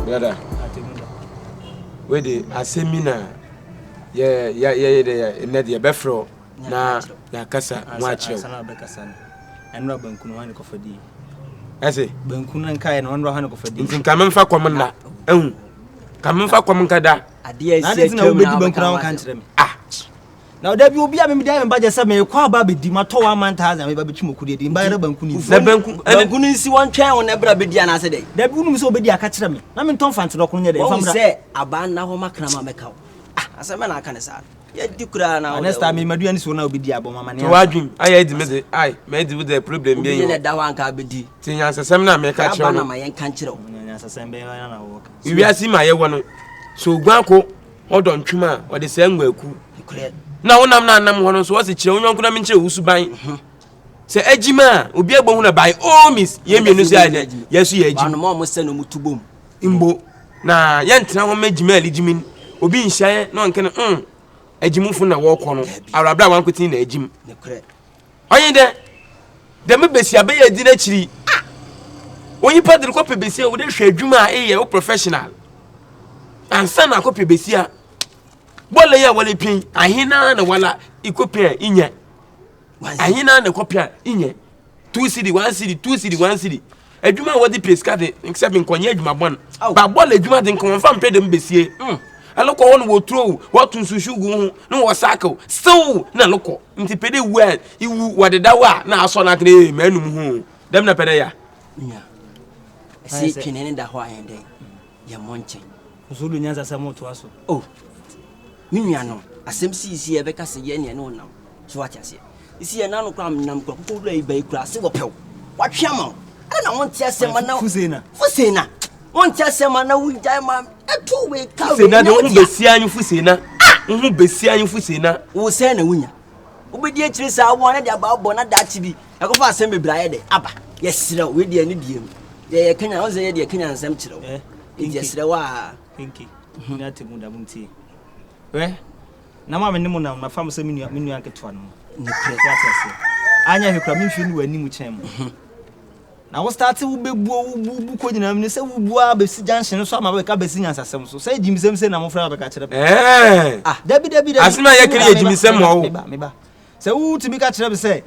Brother, wei de asɛm yi na yɛ yɛ yɛ de nnɛ de yɛbɛfrɛ wo na yɛakasa ho akyerɛ wo. Ansa bɛkasa no, ɛnora banku no hɔ ne kɔfa di. Ɛse? Banku no nkaeɛ no ɔnora hɔ ne kɔfa di. Nti nka memfa kɔm nna, ehu. Ka memfa kɔm nka da. Adeɛ Na asi ade nti na atwam wobɛdi na banku wobɛka na ho wonka asɛm. nkyerɛ me. Ah! Na ɔda bi obi a mede ayɛ me budget sɛ merekɔ aba abɛdi matɔ 1000 meba bɛtwi mɔku deɛ di mbayɛrɛ banku ne nsi. Na banku ɛne Banku no nsi wɔn twɛn wo na ɛbra bɛdi anaasɛ dɛn? Dabi wonim sɛ wobɛdi aka kyerɛ me na mentɔ mfante dɔkono nyɛ dɛ mfa Wahu mmra. sɛ abaa nna hɔ ma kraman bɛka wo. Ah, asɛm bɛ na aka ne saa no. Yɛdi koraa na Ah, next time mema aduane si hɔ na wobɛdi abɔ ma te w'adwene ayɛ adi me de ai madi wo dɛ problem bi Obi nyi na hɔ. ɛda hɔ anka abɛdi. Te nyansasɛm no a meka kyerɛ Aba no. na ma yɛnka nkyerɛ wo. Nyansasɛm bɛn na wɔka? Wiase ma yɛwɔ no, sɛ oguan ko ɔdɔ ntwem a ɔde sɛɛ nguaku. Nokorɛ. Na wonam na anam hɔ no nso wɔse kyerɛ wo yɔnko na menkyerɛ wo suban. Sɛ agyim a obi abɔ hu na by all means yɛn mmienu nso yɛ dɛ yɛn nso yɛ agyim. Wɔanoma wɔn sɛ na wɔn tu bom. Mbo na yɛntena hɔ ma gyim a ɛlegyim obi nhyia yɛn na ɔnka no mm agyimfo na wɔkɔ no awurabra a wankotin na agyim. Nokorɛ. Ɔnye dɛ dɛm besia bɛyɛ adi n'akyiri ah onyimpa de no kɔpɛ besia wode hwɛ adwuma a eyɛ wo professional ansa na akɔpɛ besia bɔɔla yi a wɔle pin ahe naa na wala ikɔpɛ a inya ahe naa na ɛkɔpɛ a inya 2 cedi 1 cedi 2 cedi 1 cedi adwuma a wɔde pɛ sika de sɛ bi nkɔnyɛ adwuma bɔn ba bɔɔla adwuma de nkɔmfa mpɛ dɛm besie ɛlokɔ hɔ no wɔturo wɔto nsuhyew gu ho na wɔsakew sew na lokɔ nti pɛ dɛ wu a iwu wɔdeda wo a na asɔ no akene ee manum ho dɛm na pɛ dɛ ya. Nya ɛsɛ twene ne da hɔ a yɛn dɛn yɛn mmɔ nkyɛn. Nso do nyansa sɛ mo toa so. Oh me nua no asɛm siisi yɛ bɛka sɛ yɛ nea ne ɔnam so wate aseɛ sisi yɛ nano koraa nam kura koko wura yi ba yi kura ase wɔ pɛw watwe ama wo ɛna na wonte asɛm ma na Fusena Fusena wonte asɛm ma na wogyae ma ɛto wei ka wei Fusena de wo ho bɛsi anyi Fusena wo ho bɛsi anyi Fusena wo sɛn na wonya wobɛdi akyire saa wɔn na de aba abɔ na daakye bi ɛkɔfa asɛm bebree ayɛ dɛ aba yɛserɛ wei deɛ ne deɛ mu yɛyɛ kanya wɔn sɛ yɛ deɛ kanya nsɛm kyerɛ wo nti yɛserɛ wo a kenke ne atemu da mo ntie wɛ na ma me ne mo nam na fa mo sɛ me nua me nua nketewa no mu nokorɛ so ate aseɛ anyɛ hwɛ kora memfie ne wɔ anim kyɛn mo na wo start wo bɛbuo wo bu bu kɔ nyinaa mu ne sɛ wo bu a bɛsi junction no so ama bɛka bɛsi nyansasɛm so sɛ gyimisɛm sɛ na mofrɛ bɛka kyerɛ me ah dabi dabi dabi asɛm a yɛka yɛ gyimisɛm wɔ wo meba meba sɛ wotumi ka kyerɛ me sɛ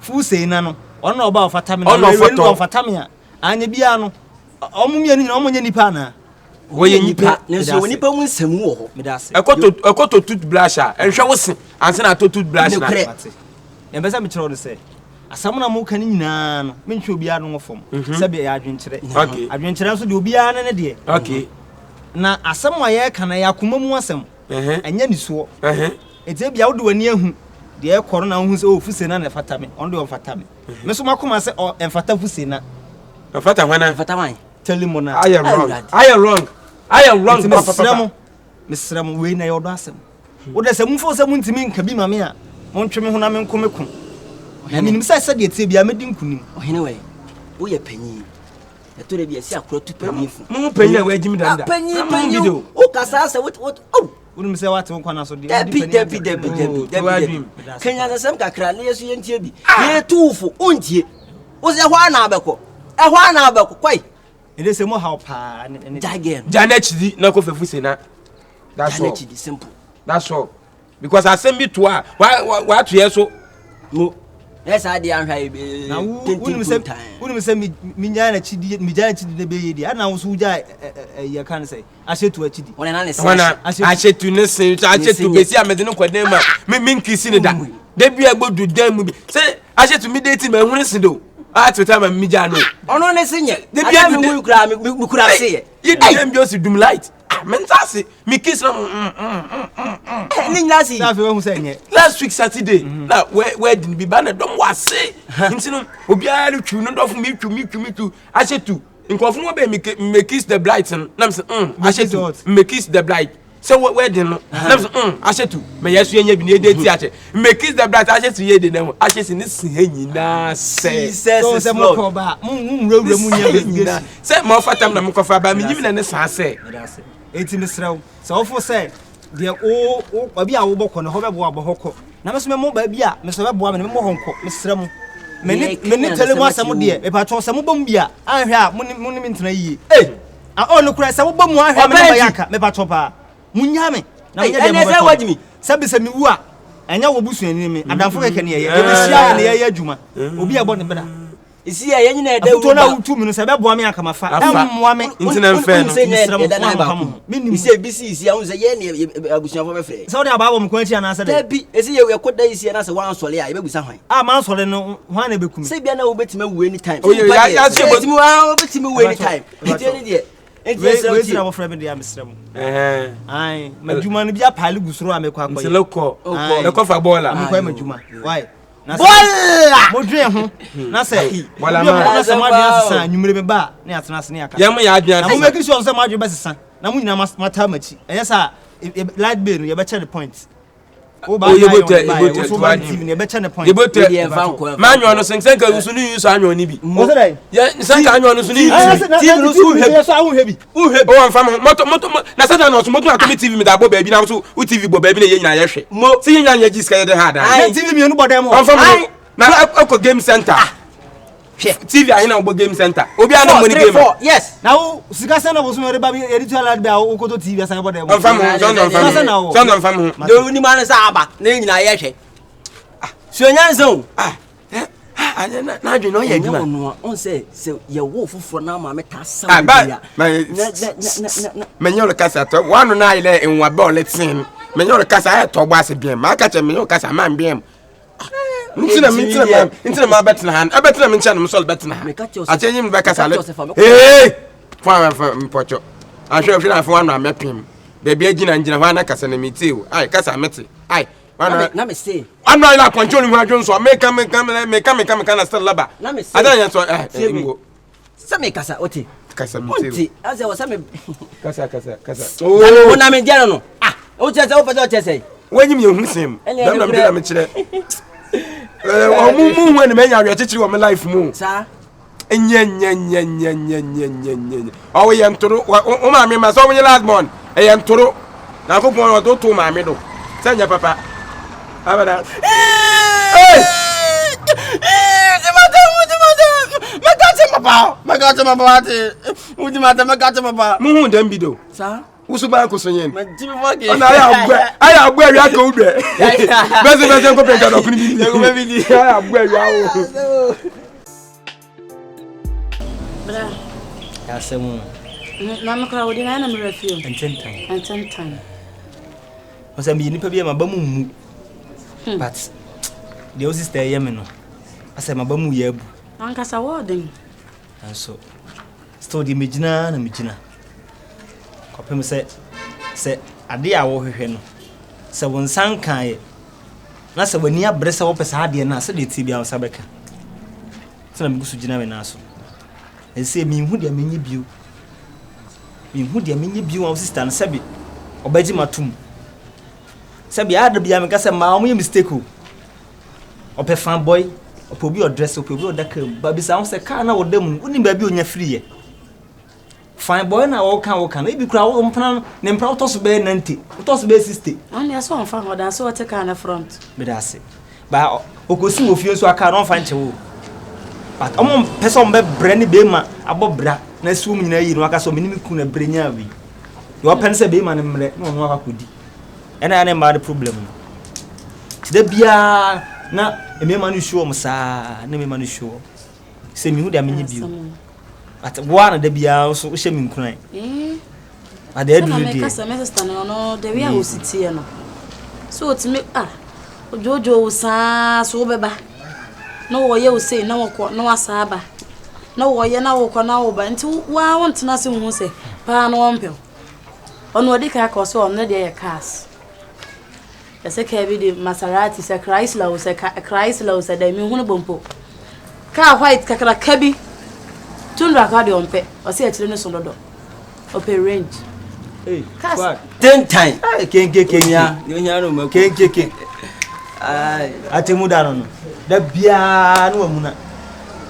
fusei na no ɔno na ɔba ɔfata me na Ɔno wei ɔfata ɔfata me a anyɛ biara no ɔmo mmienu nyinaa ɔmo nyɛ nipa anaa wɔyɛ nipa nanso wɔ nipa mu nsɛm wɔ hɔ meda ase ɛkɔtɔ ɛkɔtɔ toothbrush a ɛnhwɛ wo se ansa na atɔ toothbrush na Nokorɛ. mate na ɛbɛ sɛ mekyerɛ wo no sɛ asɛm na moka no nyinaa no mentwe obiara no ho fam sɛ bɛyɛ adwenkyerɛ Okay. Adwenkyerɛ nso deɛ obiara ne ne deɛ okay na asɛm a yɛreka no ɛyɛ akoma mu asɛm ɛhɛn ɛnyɛ nisuo ɛhɛn nti ebia wode w'ani ahu deɛ ɛkɔ no na wohu sɛ oh fuse na na ɛfata me ɔno deɛ ɔmfata me me nso makoma sɛ ɔ ɛmfata fuse na ɔfata hwana ɛfata wan tell mo na ayɛ wrong Awurade. ayɛ wrong ayɛ wrong nti mesrɛ papapapa mo mesrɛ mo wei na ɛyɛ ɔdɔ asɛm wode sɛ momfo sɛ montumi nka bi ma me a montwe me ho na menko me ko na menim sɛ sɛdeɛ tie biara mɛdi nkonim. Ɔhene wɛ woyɛ panyin ɛtɔ da bi ɛsi akora tu panyin fo. Mo panyin a wɔagyim danda. Panyin panyin wo kasa sɛ wo wo oh. Wonim sɛ wate wo kwana so deɛ. Dabi dabi dabi dabi dabi dabi. Kanya nsɛm kakra ne yɛso yɛntie bi. Yɛtu wo fo wontie. Wo sɛ ɛhɔ ana abɛkɔ. Ɛhɔ ana abɛkɔ kɔi. Ɛde sɛ mo haw paa ne ne. Gya gɛn. Gya n'akyidi na kɔ fɛfu se na. That's all. Gya n'akyidi simple. That's all. Because asɛm bi to a wa wa wato yɛ so. Mo ɛ saa deɛ ahwɛ ayɛ Na wo wonim sɛ wonim sɛ mi mi nya n'akyidi mi gya n'akyidi na bɛyɛ di. Ana wo so wogya ɛ ɛ yɛ kan sɛ ahyɛ tu akyidi. Wɔn na ne se. Wɔn ahyɛ tu ne se ahyɛ tu besi a mede no kɔ dan mu a me me nkisi ne da. Da bi a gbɔdu dan mu bi sɛ ahyɛ tu mi de ti ma ehun se do. A te ta ma mi gya no. Ɔno ne se nyɛ. Ada mi hu kura mi kura se yɛ. Yɛ di dan bi osi dum light. Ah me nsa ase mi kiss na mm. Ne nyina se. Sɛ afei wahu sɛ nyɛ. Last week Saturday na wedding bi ba na dɔm wɔ ase. Nti no obiara retwiw no dɔfo mi twiw mi twiw mi twiw ahyɛ tu. Nkurɔfo no bɛ mi me kiss the bride no na mi sɛ ahyɛ tu me kiss the bride sɛ wedding no na mi sɛ ahyɛ tu mɛ yɛ so yɛ nyɛ bi na yɛ de ti akyɛ me kiss the bride ahyɛ tu yɛ de na ho ahyɛ si ne si hɛ nyinaa sɛ. Jesus So is sɛ mo Lord. kɔ ba mo mo nwurawura mu nyɛ Ne nyinaa investigation. sɛ ma ɔfa tam na mo kɔfa ba mi nyim na ne saa sɛ. Meda ase. Enti mesrɛ wo sɛ wofo sɛ deɛ wo wo baabi a wobɔkɔ no hɔ bɛboa bɔ hɔ kɔ na me so mɛmɔ baabi a me so bɛboa me no memmɔ hɔ nkɔ mesrɛ mo me ne me ne tele mu asɛm deɛ mepatwɔ sɛ mobɔ mu bi a anhwɛ a mo ne mo ne me ntena yie. Ei. Ah, oh, nokorɛ sɛ wobɔ mu ahwɛ me na bɛyɛ aka mepatɔ paa munya me na menyɛ deɛ mobɛtɔ sɛ bi sɛ mewu a ɛnyɛ wo busuani me adamfo kɛkɛ ne yɛyɛ yɛbɛhyia yɛ ne yɛyɛ adwuma obi a ɛbɔ ne bra Esi yɛ yɛn nyinaa ɛda wura. Afutuo na wotu mi no sɛ ɛbɛboa me anka mafa. Ɛmmoa me. Nti na mfɛ no. Mesrɛ mo, mo amfa mo ho. Menim. Esi ebi si esi ahun sɛ yɛn ne abusuafo bɛfrɛ. Sɛ wode abaa wɔ me kɔn akyi anaasɛ dɛ? Dabi, esi yɛ yɛkɔ da esi na sɛ wansɔre a yɛbɛbusa hwan? A mansɔre no hwan na ɛbɛku me? Sɛ bia na wobɛtumi awu anytime. Oye, ya ya sɛ wobɛtumi wobɛtumi wu anytime. Nti ɛne deɛ. Nti ɛsrɛ wo tie. Wei na wɔfrɛ me deɛ mesrɛ mo. Ae, m'adwuma no bi apaale gu soro a mekɔ akɔyɛ. Nti lekɔ. Lekɔ fa bɔɔla. Mekɔ m'adwuma. Why? Bɔla! Modwen ho na sɛ bɔla ma na sɛ mo adwene asesa anwummere me ba a na yɛatena ase ne yɛakasa. Yɛn mo yɛ adwene asesa. Na mo make sure sɛ mo adwene bɛsesa na mo nyinaa mataa mo akyi. Ɛnyɛ sɛ light bill no yɛbɛkyɛ ne point. Wo ba yɛ botɛ botɛ to adi TV no yɛbɛkyɛ ne point. Yɛ botɛ ma anwɔ no so nsɛnka nso ne use anwɔ ne bi. Wo sɛ dɛ? Yɛ nsɛnka anwɔ no so ne use. TV no so wohwɛ bi. Wohwɛ bi. Wohwɛ bi. Ɔwɔ nfa mo mɔtɔ mɔtɔ na satan na ɔso mɔtɔ ato mi TV mi da bɔ baabi na so wo TV bɔ baabi na yɛ nyinaa yɛhwɛ. Mo sɛ yɛ nyinaa yɛ gyi sika yɛ de ha dan. Ayi TV mmienu bɔ dan mu. Ɔnfa mo na ɛkɔ game center. Ah. Hwɛ. TV ahe na ɔbɔ game center. Obi a na mo ni game. Yes. Na wo sika sɛn na bosom yɛde ba yɛde tua light bill a wokɔtɔ TV asan bɔ dan mu. Ɔnfa mo ho sɔn ɔnfa mo ho sɔn ɔnfa mo ho. De onim ano sɛ aba na yɛ nyinaa yɛhwɛ. Ah. Sua nyansa o. Ah. N'adwene na ɔyɛ adwuma. Ɛnyɛ ɔno a ɔn sɛ sɛ yɛwo foforɔ na maame taa sa Ah, wo ba bi a. mɛnyɛ ɔlɛ kasa tɔ wano na ayɛ dɛ nwa bɛ ɔlɛ ten mɛnyɛ ɔlɛ kasa ayɛ tɔ bɔ ase biɛn maa kakyɛ mɛnyɛ ɔlɛ kasa maa biɛn ntina mi ntina ma ntina ma bɛtena ha ɛbɛtena mi nkyɛn na mi sɔlɔ bɛtena ha akyɛ nyi mi bɛ kasa lɛ ee fún àwọn afɔ mpɔkyɔ ahwɛ ahwɛ na afɔ wano amɛpem beebi agyina ngyina hɔ ana kasa na mi tie o ayi kasa mɛte ayi. Na me se. Ano ayɛ apɔnkye onihu adwo nso meka meka meka meka meka na still laba. Na me se. Adan yɛn so eh eh ngo. Sɛ me kasa ote. Kasa me te. Ote. Ase wɔ sɛ me. Kasa kasa kasa. Oh. Na mo na me gye no no. Ah, o kyerɛ sɛ wo pɛ sɛ o kyerɛ sɛ. Wanyim yɛn hu sɛm. Dɛm na me na me kyerɛ. Eh, ɔmo mu hu ɛna manya awerɛkyekyere wɔ me life mu. Saa. Nyɛ nyɛ nyɛ nyɛ nyɛ nyɛ nyɛ nyɛ nyɛ. Ɔwɔ yɛ ntoro wo maame ma sɛ ɔmo nyɛ last born ɛyɛ ntoro. Nyankopɔn ɔde wo to maame do sɛ nyɛ papa. Abada. Hey! Muhu dɛm bi do. Saa. Wusu ba ko so yen. Ɔna ayɛ abɔ ayɛ abɔ awia ka wo dɛ. Bɛsɛ bɛsɛ nkɔ pɛnka dɔkono bi di. Nkɔ bi di. Ayɛ abɔ awia wo. Bra. Asɛm o. Na me kora wodi na na me refi o. Ntentan. Ntentan. Ɔsɛ meyɛ nipa bi a maba mu mmu. But deɛ wo sister yɛ me no asɛ maba mu yɛ abu. Ankasa wɔɔden. Nanso still deɛ megyina na megyina. Kɔpem sɛ sɛ adeɛ a wɔhwehwɛ no sɛ wo nsa nkaeɛ na sɛ w'ani abere sɛ wopɛ saa adeɛ no a sɛdeɛ ɛteɛ biara wo nsa bɛka. Nti na megu so gyina me nan so. Ɛsɛ menhu deɛ menyɛ bio. Menhu deɛ menyɛ bio a wo sista no sɛbe ɔbɛgye m'atom. Sɛbe ada biara meka sɛ mmaa wɔyɛ mistake o. Ɔpɛ fan boy, ɔpɛ obi ɔdrɛs, ɔpɛ obi ɔda kaa mu. Ba bisa ho sɛ kaa na ɔda mu no, wonim baabi a ɔnya firiiɛ. Fine boy na wɔka wɔka no, ebi koraa wo mpena no, ne mpena wotɔ so bɛyɛ 90, wotɔ so bɛyɛ 60. Ɔno deɛ sɛ ɔmfa ho, ɔda so ɔte kaa no front. Meda ase. Ba okosi wɔ fie nso a kaa no ɔmfa nkyɛ wo. But ɔmo mpɛ sɛ ɔmo bɛbrɛ ne bɛrima abɔ bra na asi wɔn nyinaa yie na waka sɛ ɔmo ne me kunu na brɛ nyaa wei. Deɛ ɔpɛ ne sɛ bɛrima no mmerɛ na ɔno akɔ akɔdi. Ɛna ɛne mmaa no problem no. Nti da biara na mmarima no su wɔn saa na mmarima no su wɔn. Sɛ mehu deɛ menyɛ bio. But wo ara na da biara nso wohyɛ me nkuran. Ade aduru deɛ. Sɛ na meka sɛ me sister no ɔno the way a ɔsi teɛ no. So ɔtumi ah odwoodwoo wo saa so wobɛba. Na wɔyɛ wo sei na wɔkɔ na wasa aba. Na wɔyɛ na wokɔ na woba nti wo ara wontena ase nhu sɛ paa no ɔmpɛ wo. Ɔno ɔdi kan ka ɔsɛ ɔno deɛ yɛ cars. Ɛsɛ kaa bi de Maserati sɛ Chrysler o sɛ Chrysler o sɛ dɛn menhunu bɔ mpo. Kaa white kakraka bi. Tundra koraa deɛ ɔmpɛ. Ɔsɛ akyire no so dodo. Ɔpɛ range. Hey, Cars. Tentan. Hey, kenke Ohia, ohia no mako. Kenke ke. Ai. Atemu da no no. Da biara no amuna.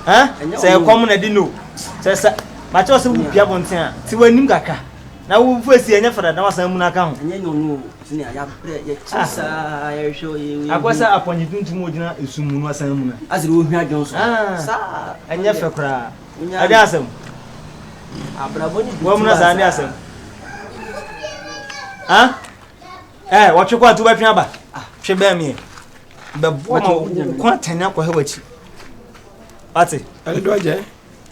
Ha? Sɛ ɛkɔm na di no. Sɛ sɛ makyerɛ sɛ wopia bɔnten a, ti w'anim kakra. Na wo face ɛnyɛ fɛ dada na wasan amuna aka ho. Ɛnyɛ nyɔnu o, sɛnea yɛabrɛ, yɛkyere saa, yɛhwehwɛ o, yɛ. Akɔ sɛ apɔnkye tuntum a ogyina esum mu no wasan amuna. Asɛ deɛ ohwia dwon so. Saa. Ɛnyɛ fɛ koraa. Ɛde asɛm. Abrabɔ ne Wɔn mu na saa ne asɛm. Ha? Eh, wɔtwe kɔ a tu bɛtwe aba. Twe bɛn meɛ. Bɛboa ma wo kɔn atɛne akɔhɛ w'akyi. Wate? Ɛde dɔ gye.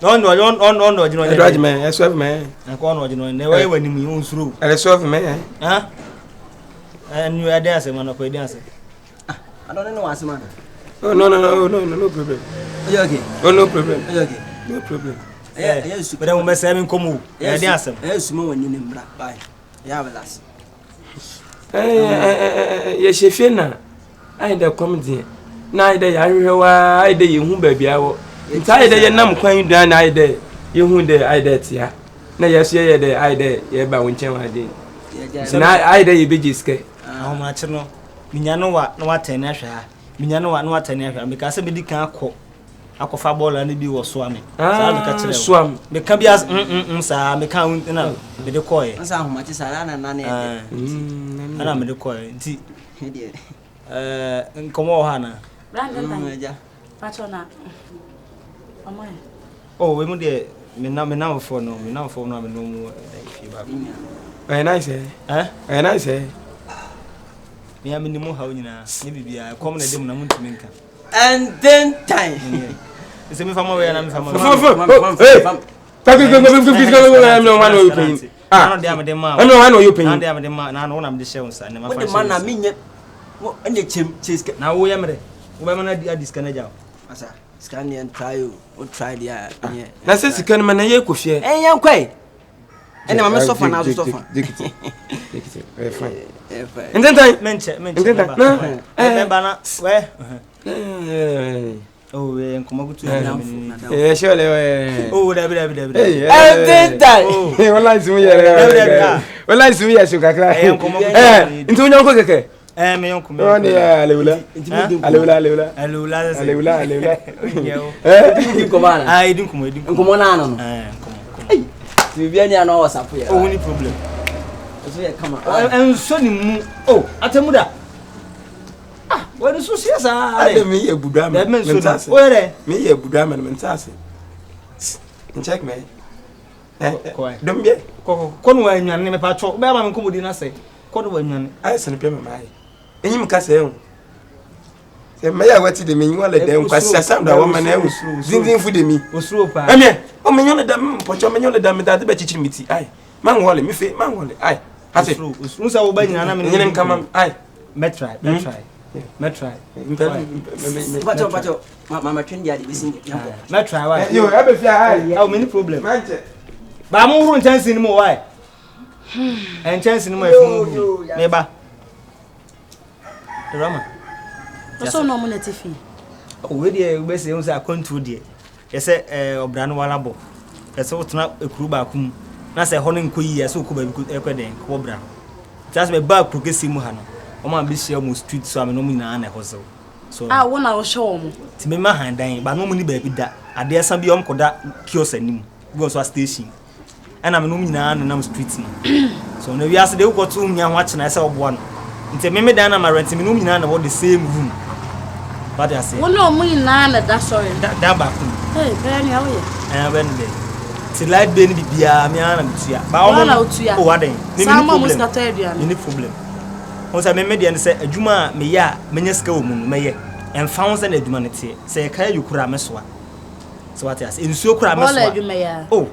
Na ɔno ɔno ɔno ɔno ɔgyina ɔnyɛ. Ɛde dɔ gye mɛ, ɛsɔ fi mɛ. Ɛkɔ ɔno ɔgyina ɔnyɛ. Na ɛwɔ w'anim yi, ɔnsuro. Ɛde sɔ fi mɛ. Ha? Ɛnu ɛdɛn asɛm anɔpɛ ɛdɛn asɛm. Ah, I don't know what's man. Oh no no no no no no problem. Are you okay? Oh no problem. Are you okay? No problem. Eh, eh, su. Bɛdɛ mo bɛsɛ mi nkɔmɔ o. Ɛyɛ den asɛm. Eh, suma wɔ ni ne mbra. Bye. Ya relax. Eh, eh, eh, yɛ hyɛ fie na ayɛ dɛ kɔm deɛ na ayɛ dɛ yɛahwehwɛ waa ayɛ dɛ yɛhu baabi awɔ nti ayɛ dɛ yɛnam kwan yi dan na ayɛ dɛ yɛhu dɛ ayɛ dɛ tia na yɛso yɛyɛ dɛ ayɛ dɛ yɛba wo nkyɛn wɔ ade nti na ayɛ dɛ yɛbɛgye sika Ahomakye no, menya no wa na watɛn ahwɛ ha. Menya no wa na watɛn ahwɛ ha. Meka sɛ medi kan akɔ akɔfa bɔɔla no bi wɔ soa me. Saa meka kyerɛ wo. Soa me. Meka bi as mm mm mm saa meka wo na mede kɔɛ. Nsa ahomakye saa na na na ɛdɛ. Ɛna mede kɔɛ. Nti ɛɛ nkɔmɔ wɔ hɔ ana? Brandon. Pacho na. Ɔmo yɛ. Oh, wei mu deɛ me nam me namfoɔ no me namfoɔ no a me nom mu fie baako. Ɔyɛ nice ɛ. Eh? Ɔyɛ nice ɛ. Me a me nim haw nyinaa ne biribiara ɛkɔm na ɛde mu na montumi nka. And then time. Sɛ mefa ma wei na mefa ma wei. Fofo hey. Ah, na mede ma. Ɛna ɔha na ɔyɛ panyin. Na de mede ma na na wo na mede hyɛ wo nsa na ma fa hyɛ. Wode ma na menyɛ. Wo ɛna kyɛm kyɛ sika. Na wo yɛ mmerɛ. Wobɛma no adi sika no agya wo. Asa. Sika no yɛn try o, o try deɛ a nyɛ. Na sɛ sika no ma na yɛ kɔ fie. Ɛn yɛn kɔe. Ɛna ma me sɔfa na aso sɔfa. Jekiti, jekiti, ɛyɛ fine. Ɛyɛ fine. Ntentan. Menkyɛ, menkyɛ. Ntentan. Na, ɛɛ. na, wɛ. Oh, wɛ nkɔmɔ kutu yɛ na mi. Ɛyɛ sɛ ɔlɛ wɛ. Oh, dabi dabi dabi. Ntentan. Wala nsimu yɛ rɛ. Wala nsimu yɛ so kakra. Ɛyɛ nkɔmɔ kutu yɛ. Nti wo nyɔnko kɛkɛ. Eh, me yɔnko me. Ɔne yɛ alewula. Alewula alewula. Alewula sɛ. Alewula alewula. Eh, di nkɔmɔ ana? Ah, di nkɔmɔ, di nkɔmɔ. Nkɔmɔ na ano no. Eh, nkɔmɔ. Nkɔmɔ. Ei, ti bi ani ano wɔ sapo yɛ. Oh, ni problem. Ɛso yɛ kama. Ɛnso ni mu. Oh, atemu da. Ah, wɔde so hyɛ saa. Ade mi yɛ budu ama. Dɛbi nso ni. O yɛ dɛ. Mi yɛ budu ama mi nta ase. Nkyɛn mɛ. Dɔm bɛ. Kɔ kɔ no wa nwane me pa twɔ. Bɛyɛ ma me nkɔmɔdi na sɛ. Kɔ do wanwane. Ayɛ sene pɛ mama ayɛ. Enyim kasa ehu. Sɛ mmɛyɛ a wɔte de me nyiwa le dɛ nkwasi asam da wɔma na ehu. Dindinfo de mi. Osuro paa. Ɛmiɛ, o menyo le da mpɔkyɛ menyo le da me da de bɛkyekyere me ti. Ai, manwɔle me fe manwɔle. Ai, ase. Osuro, osuro. Nsa wo ba nyina na me. Nyine nkama ai. Mɛtry, mɛtry. Mɛtry. Mpakyɛ mpakyɛ mama twɛn deɛ ade bɛsi yɛnkɔ. Mɛtry why? Yo, ɛbɛ fia ai. Oh, many problem. Mankyɛ. Ba mo horo nkyɛnse no mu why? Nkyɛnse no mu afi mu huru. Meba. Rama. Ɔsɔ na ɔmo na ɛte fie. Wei deɛ wobɛsɛ ehu sɛ akwantuo deɛ yɛsɛ ɛɛ ɔbra no wala bɔ. Yɛsɛ wotena ekuro baako mu na sɛ ɛhɔ no nkɔ yie yɛsɛ wokɔ baabi ɛkɔ dɛn kɔ bra. Nti asɛ mɛba kuro kɛseɛ mu ha no wɔn a bɛhyia wɔn street so a me ne wɔn nyinaa na ɛhɔ sew. So a wo na wohwɛ wɔn. Nti mema han dan ba na wɔn ni baabi da adeɛ sa bi wɔn kɔda kiosk anim bi wɔ so a station. Ɛna me nom nyinaa nenam street no so na wiase de wokɔ to nua ho akyena ɛsɛ ɔboa no nti me me dan na ma rent me nom nyinaa na wɔ the same room wate ase wo ne ɔmo nyinaa na da sɔre da dan baako mu hey bɛyɛ nea woyɛ ɛn bɛyɛ ne dɛ ti light bill ne bibiara me ara na metua ba ɔmo na wotua o adan me saa me ma ɔmo problem sika tɔ aduane me ne problem wɔn sɛ me me deɛ ne sɛ adwuma a meyɛ a menya sika wɔ mu no mɛyɛ ɛmfa ho sɛ na adwuma no teɛ sɛ yɛka ayi koraa mɛsoa So wate ase? Nsuo koraa mɛsoa. Bɔɔla adwuma yi ara. Oh,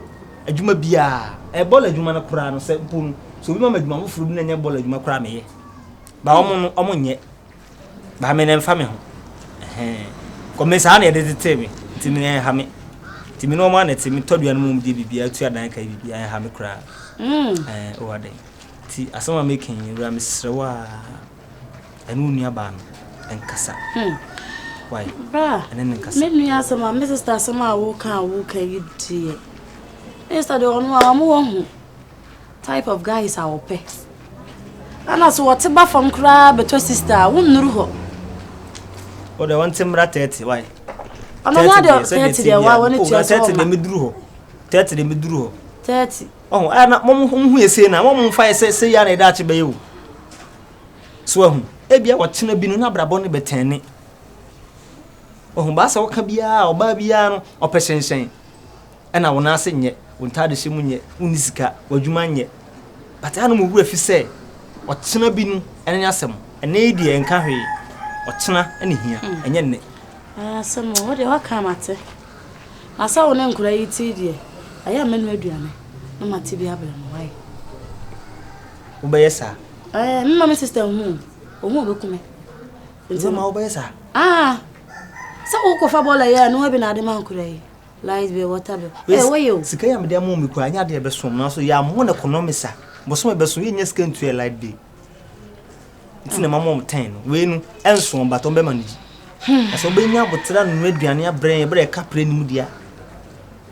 adwuma biara. Ɛ bɔɔla adwuma no koraa no sɛ mpo no, sɛ obi ma me adwuma foforɔ bi na ɛnyɛ bɔɔla adwuma koraa meyɛ. Ba wɔn no, wɔn nyɛ. Ba me na ɛmfa me ho. Ɛhɛn. Kɔ me saa na yɛde tetee me. Nti me ɛnha me. Nti me ne wɔn ana te, metɔ aduane mu wɔn die biribiara, tua dan ka biribiara ɛnha me koraa. Mm. Ɛɛ, o adɛn. Nti asɛm a meka yi, wura mesrɛ wo a. Ɛne wo nua baa no nkasa. Hmm. Why? Bra. Ɛne ne nkasa. Me nua asɛm a me sister asɛm a woka a woka yi deɛ. Me sister deɛ ɔno a ɔmo wɔ ho type of guys a wɔpɛ. Ana so wɔte ba fam koraa bɛtɔ sister a wonnuru hɔ. O deɛ wɔnte mmra 30 why? Ɔno na deɛ 30 deɛ wa wɔne tua sɛ 30 deɛ ɔma. meduru hɔ. 30 deɛ meduru hɔ. 30. Ɔho, ɛna na mo mo hu yɛ sei na mo mo mfa yɛ sɛ sɛ yɛ na ɛda akye bɛyɛ o. So wahu? Ebia ɔkyena bi no n'abrabɔ no bɛtɛne. Wahu? Baasa wɔka biara, ɔbaa biara no, ɔpɛ hyɛnhyɛn. Ɛna wo nan ase nyɛ. Wo ntaadehyɛ mu nyɛ, wonni sika, w'adwuma nyɛ. But ɛha no mo werɛ fi sɛ ɔkyena bi no ɛno ne asɛm. Ɛnnɛ yi deɛ ɛnka hwee, ɔkyena na ɛhia, ɛnyɛ nnɛ. Ɛyɛ asɛm o, wo deɛ woaka a mate. Na sɛ wo ne nkwadaa yi te deɛ, ɛyɛ a mɛnoa aduane na mate bi abrɛ mo, wai? Wobɛyɛ saa? Ɛɛ, memma me sister nhu o, ohu a ɔbɛku me. Nti ma wobɛyɛ saa? Ah, sɛ wokɔfa bɔɔla yi a, noa bi na ade ma nkwadaa yi. Light bill, water bill. Eh, wɔyɛ o. Sika yi a mede ama wɔn yi koraa, ɛnyɛ adeɛ a ɛbɛso wɔn. Nanso yɛammɔ no economics a, bosome bɛso, yɛnnya sika ntua light bill. Nti na mama wɔn ten no. Wei no, ɛnso wɔn, but wɔn bɛ manage. Hmm. Na sɛ wobɛnya abotere anoa aduane abrɛ yɛn, berɛ a ɛka prɛ nim deɛ a,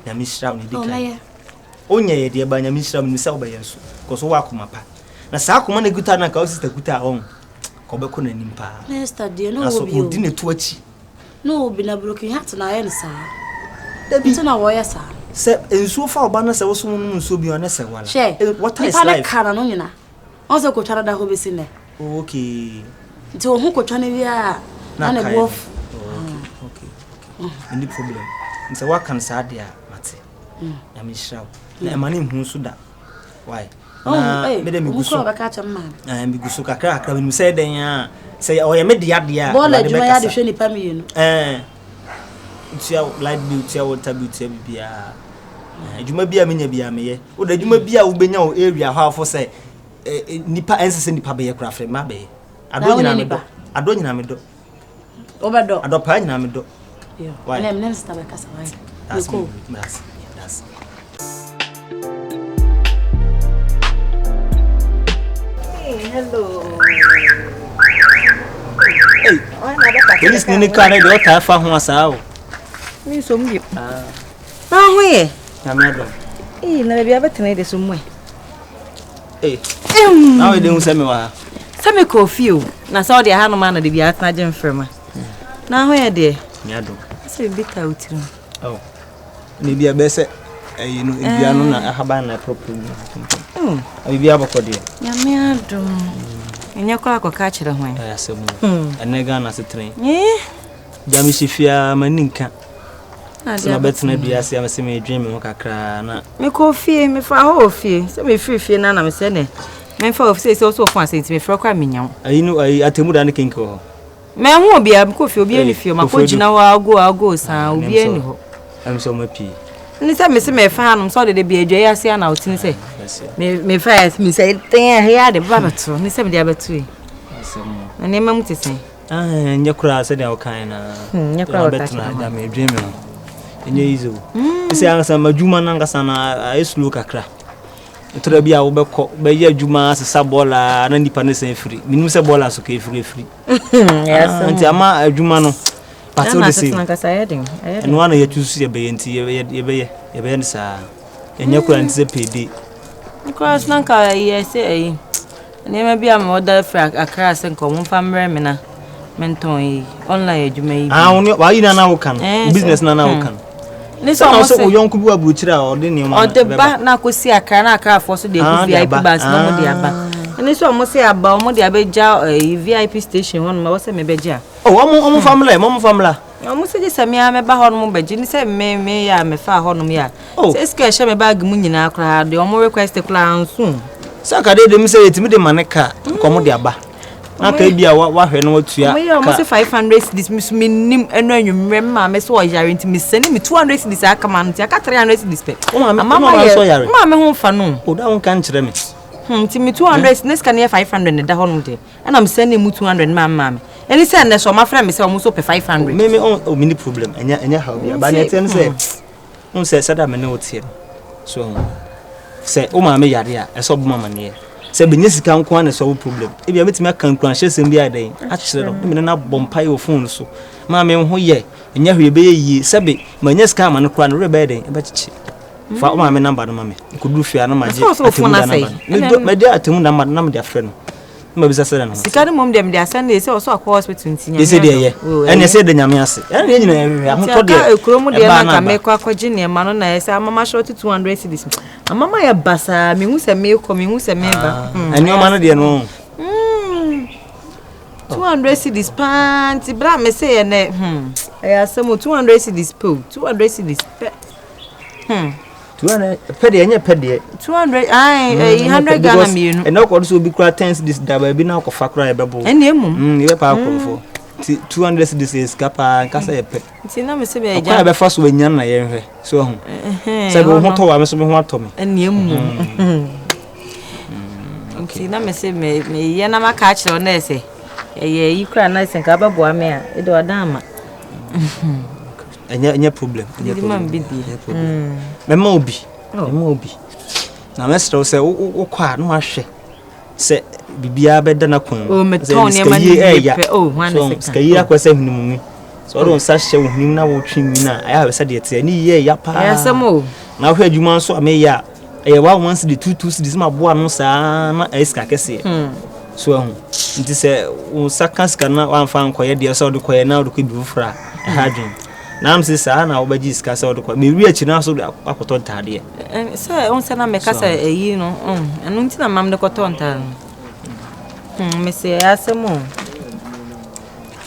Nyame nhyira wo na ɛdi kan. Wonyɛ yɛ deɛ ba, Nyame nhyira wo, menim sɛ wobɛyɛ nso. Because wowɔ akoma pa. Na saa akoma na ɛkuta no anka wo sister kuta a, ɔn, ka wobɛkɔ n'anim paa. Nanso ɔdi ne to akyi. No obi na broken heart na ayɛ no saa. Dabi. Nti na wɔyɛ saa. Sɛ nsuo fa ɔba na sɛ woso wonom nsuo bi a na sɛ wala. Hwɛ, eh, water is life. Nipa ne ka na no nyina. Ɔn sɛ kotwa no da hɔ besi nnɛ. Oh, okay. Nti ohun kotwa no wie a na ne bo afu. Oh, okay, okay, okay. Any problem. Nti sɛ woaka no saa deɛ a mate. Mm. Nyame nhyira wo. Na ɛma ne nhu nso da. Why? Na me de megu so. Eh, megu so kakra kakra menim sɛ dɛn a sɛ ɔyɛ me dea deɛ a bɔɔla adwuma yɛ adehwɛ nipa mmienu. Eh, tua light bill tua water bill tua biribiara. Eh, adwuma bi a menya bi a meyɛ. Wo de adwuma bi a wobɛnya wɔ area hɔ afo sɛ eh, nipa ɛnsɛ sɛ nipa bɛyɛ koraa frɛ ma bɛyɛ. Adɔ nyinaa medɔ. Adɔ nyinaa medɔ. Wobɛdɔ. Adɔ paa nyinaa medɔ. Why? Ɛnɛ mene sista bɛkasa why? Mekɔ. That's that's. Hey, hello. Hey. Police ni ne car ne deɛ ɔtaa fa ho asaa o. Mi nso mu bi. Ah. Na ho yɛ. Nyame adom. Ee na baabi abɛtena de so mu ɛ. Ee. Na wo de hu sɛ me wɔ ha. Sɛ me kɔ fie o. Na sɛ ɔde aha nom ana de bi atena gye mframa. Na ho yɛ deɛ. Nyame adom. Sɛ bibi ta wo tirim. Oh. Na ebi abɛyɛ sɛ ɛyi no dua no na ahaban na ɛporoporo mu. Hmm. Biribi abɔkɔ deɛ. Nyame adom. Ɛnyɛ koraa kɔka akyerɛ hwan. Ɛyɛ asɛm o. Hmm. Ɛnɛ Ghana asetena yi. Eh? Gya me hyɛ fie a m'ani nka. Sɛ mabɛtena dua ase a mesɛ medwen me ho kakraa na. Mekɔ fie, mefa hɔ wɔ fie. Sɛ mefiri fie na na mesɛ nɛ memfa wɔ fie sɛ sɛ wofo ase nti mefrɛ koraa menya wo. Ayi no ayi atemu da ne kenke wɔ hɔ. Manhu obiara, mekɔɔ fie, obiara nni fie, makɔgyina hɔ ago ago saa, obiara nni hɔ. Ɛm sɛ ɔma pii. Ne sɛ mese mefa hanom sɛ ɔde de bia adwa yi ase ana ɔtene sɛ mefa yɛ me sɛ tɛn ɛhe ade bɛba bɛto ne sɛ mede abɛto yi. Na nneɛma mu te sɛn? Nyɛ koraa sɛdeɛ wokae na hmm, nyɛ koraa wɔka kyerɛ agya medwen me ho ɛnyɛ easy o hmm. sɛ ankasa m'adwuma no ankasa no ayɛ slow kakra Ɛtɔ bi a wobɛkɔ bɛyɛ adwuma asesa bɔɔla na nipa no san firi menim sɛ bɔɔla so ka ɛfiri afiri ah, nti ama adwuma no but wode sɛ ɛno ana yɛtu so yɛbɛyɛ nti yɛbɛyɛ yɛbɛyɛ no saa ɛnyɛ koraa nti sɛ pɛde koraa so na nka ɛyɛ sɛ ɛyi Nneɛma bi a ma ɔda firi Accra sɛ nka ɔmo mfa mmerɛ me na mentɔn yi online adwuma yi bi. Ah, wo wayi na na woka no. Eh, business na na woka no. Hmm. Ne sɛ ɔmo sɛ oyɔnko bi wɔ aburokyire a ɔde nneɛma ɔde ba na akɔsi Accra na Accrafoɔ so de agu ah, VIP bus na ɔmo de aba. Ah. Ne sɛ ɔmo sɛ aba ɔmo de abɛgya ɛyi eh, VIP station hɔ nom ɛwɔ sɛ mebɛgye a. Oh, ɔmo ɔmo fa mmla, ɔmo fa mmla. Ɔmo sɛ gye sɛ me ara mɛba hɔ nom bɛgye ne sɛ me me yɛ a mefaa hɔ nom yɛ a. Oh. Sɛ sika ɛhyɛ me bag mu nyinaa koraa deɛ ɔmo request koraa nso. Sɛ aka deɛ dem sɛ yɛtumi de ma ne kaa nka ɔmo de aba. Na aka ebi a wahwɛ na watua kaa. Ɔmo yɛ ɔmo sɛ 500 cedis me so me nim ɛno anwummerɛ me maame sɛ ɔyare nti me sɛne me 200 cedis aka ma no nti aka 300 cedis pɛ. Wo maame wo maame nso ɔyare. Me maame ho nfa no. O da wo nka nkyerɛ me. Hmm nti me 200 ne sika no yɛ 500 na ɛda hɔ nom deɛ. Ɛna me sɛne mu 200 maa me maame. Ɛne sɛ ɛnɛ so ɔmo afrɛ me sɛ ɔmo nso pɛ 500. Me me oh me ni problem ɛnyɛ ɛnyɛ haw bi aba ne ɛteɛ ne sɛ. Wohu sɛ sɛdeɛ me ne wo teɛ no, so ahu? Sɛ wo maame yare a, ɛsɛ ɔbɔ mu amaneɛ. Sɛ bɛnya sika nko ara na ɛsɛ wo problem. Ebia mɛtumi aka nkuranhyɛsɛm bi ayɛ dɛn akyerɛ no, ne me ne no abɔ mpaeɛ wɔ phone so. Maame wo ho yɛ, ɛnyɛ hwee ɛbɛyɛ yie. Sɛbe manya sika ama no koraa no, werɛ bɛyɛ dɛn? Ɛbɛkyekye. Fa wo maame number no ma me. Mekɔduru fie a na magye atemmu da number no. Mɛgye atemmu number no na mede afrɛ no. Mabisa sɛ na sika no mmom deɛ mede asɛn deɛ sɛ ɔsɔ akɔ hospital nti nyame sɛ deɛ ɛyɛ ɛne sɛ de nyame ase ɛne yɛ nyina yɛhwehwɛ ahotɔ deɛ ekuro mu deɛ na nka mekɔ akɔgye nneɛma no na ɛsɛ amama short 200 cedis amama yɛ basaa mehu sɛ mekɔ mehu sɛ meba ah, hmm. nneɛma no deɛ no 200 hmm. cedis paa nti berɛ a mese yɛ nɛ hmm, ɛyɛ asɛm o 200 cedis pɛ o 200 cedis pɛ. 200 pɛ deɛ ɛnyɛ pɛ deɛ. 200 ayi ɛyi 100 Ghana mmienu. Ɛnna ɔkɔ so obi kura 10 cedis da baabi na ɔkɔfa kura yɛ bɛbɔ. Ɛnna emu. Yɛ paa akorɔmfoɔ. Ti 200 cedis yɛ sika paa nkasa yɛ pɛ. Nti na mese bɛ agya. Ɔkwan a bɛfa so anya na yɛnhwɛ. So ahu. Sɛ wo ho tɔ wa me so me ho atɔ me. Ɛnna emu. Nti na mese me me yɛ na maka akyerɛ wo na ɛsɛ ɛyɛ yi kura na ɛsɛ nka wobɛboa me a ɛde ɔdan ama. Ɛnyɛ ɛnyɛ problem. Ɛnyɛ problem. Ɛnyɛ problem. Mɛma obi. Mɛma obi. Na mɛsrɛ wo sɛ wokɔ a na wahwɛ sɛ biribiara bɛda n'akwan mu. Oh, metɔn nneɛma no yie pɛ. Oh, hwan na sika Sika yie akɔ sɛ hwene mu nwi. Sɛ ɔde wo nsa hyɛ wo hwene mu na wotwe nwi no a, ɛyɛ a sɛ deɛ teɛ. Ne yie ɛya paa. Ɛyɛ asɛm o. Na wohwɛ adwuma nso a meyɛ a, ɛyɛ 1 1 cedi, 2 2 cedis ma boa ano saa na ɛyɛ sika kɛseɛ. So ahu. Nti sɛ wo nsa ka sika no na woamfa ankɔyɛ deɛ sɛ wode kɔyɛ na wode kɔ bi foforɔ a, ɛha adwene. Na am sɛ saa na wobɛgye sika sɛ wode kɔ. Mewie akyi no so de akɔtɔ ntaadeɛ. Sɛ wo sɛ na meka sɛ ɛyi no, ɛno nti na mam de kɔtɔ ntaade no. Mese ɛyɛ asɛm o.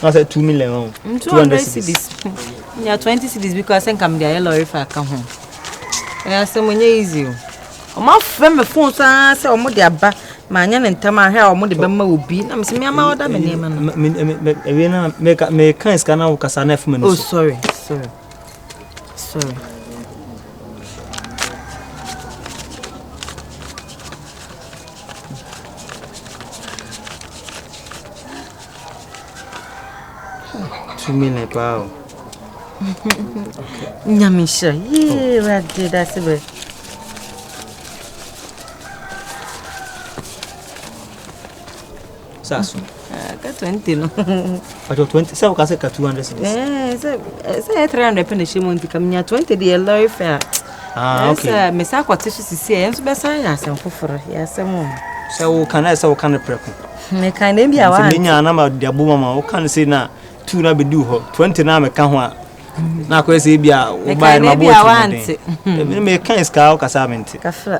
Na sɛ 2 million o. 200 cedis. Nya 20 cedis bi koraa sɛ nka mede ayɛ lɔre fa ka ho. Ɛyɛ asɛm, ɛnyɛ easy o. Ɔmo afrɛ me phone so ara sɛ ɔmo de aba maanyɛ ne ntam ahwɛ a ɔmo de bɛma obi na mesɛ me ama ɔda me nneɛma no. Ewie na meka meka sika na wokasa na ɛfo m'ani so. Oh sorry, sorry. Sorry. 2 million paa o. Nyame nhyira. Yee, Awurade da ase bɛ. Sɛ aso. Ka 20 no. Ɔkyɛ 20 sɛ woka sɛ ka 200 cedis. Sɛ sɛ ɛyɛ 300 pɛ na ɛhyɛ mu nti ka menya 20 deɛ lɔre fɛ a. Ah, okay. Sɛ mesa akɔte so sisi a ɛnso bɛsan yɛ asɛm foforɔ. Yɛ asɛm o. Sɛ woka na sɛ woka no prɛko. Meka na ebi a wa. Nti menya na ma de abo mama woka no sei na 2 na bɛdi hɔ 20 na meka ho a na akɔyɛ sɛ ebi a wobaeɛ no mabɔ atirimɔden. Ebi meka sika wokasa a mente. Kafra.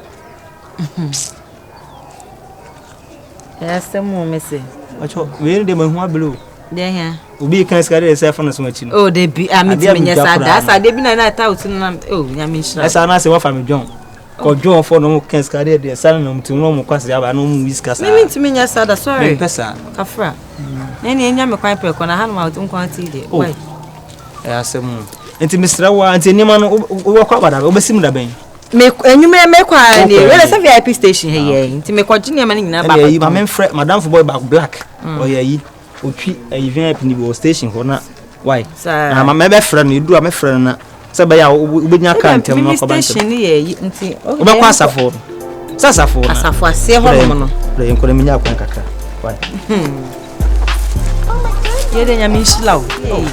Ɛyɛ asɛm o mese. Ɔkyɛ wei no deɛ mahu abere o. Deɛ hia. Obi kan sika deɛ sɛ ɛfa no so akyi no. Oh debi a mi ti mi nyɛ saa da asa debi na na ta otu na oh Nyame nhyira. Ɛsa na sɛ wafa me dwɔn. Kɔ dwɔn fɔ no kan sika deɛ deɛ sa na mu ti no mu kwase aba na mu wi sika saa. Mi mi ntumi nyɛ saa da sorry. Mi mpɛ saa. Kafra. Na ne enya me kwan pɛ kɔ na ha no ma nkwan ti deɛ. Oh. Ɛyɛ asɛm o. Nti mesrɛ wo a nti nneɛma no wobɛkɔ abada wobɛsi mu da bɛn? Me enyimire mekɔ a ne wɛrɛ sɛ VIP station ha yɛ nti mekɔgye nneɛma no nyinaa ba. Ɛna yi maame mfrɛ madamfo boy baako black ɔyɛ yi otwi ɛyi VIP ni bi wɔ station hɔ na why na ma mɛbɛfrɛ no edu a mɛfrɛ no na sɛ bɛyɛ a wobɛnya kaa ntɛm na ɔkɔba ntɛm. Station ni yɛ yi nti. Wobɛkɔ asafo no sɛ asafo no. Asafo aseɛ hɔ nom no. Brɛ yɛn kɔ na menya akwan kakra why. Yɛ de Nyame nhyira wo.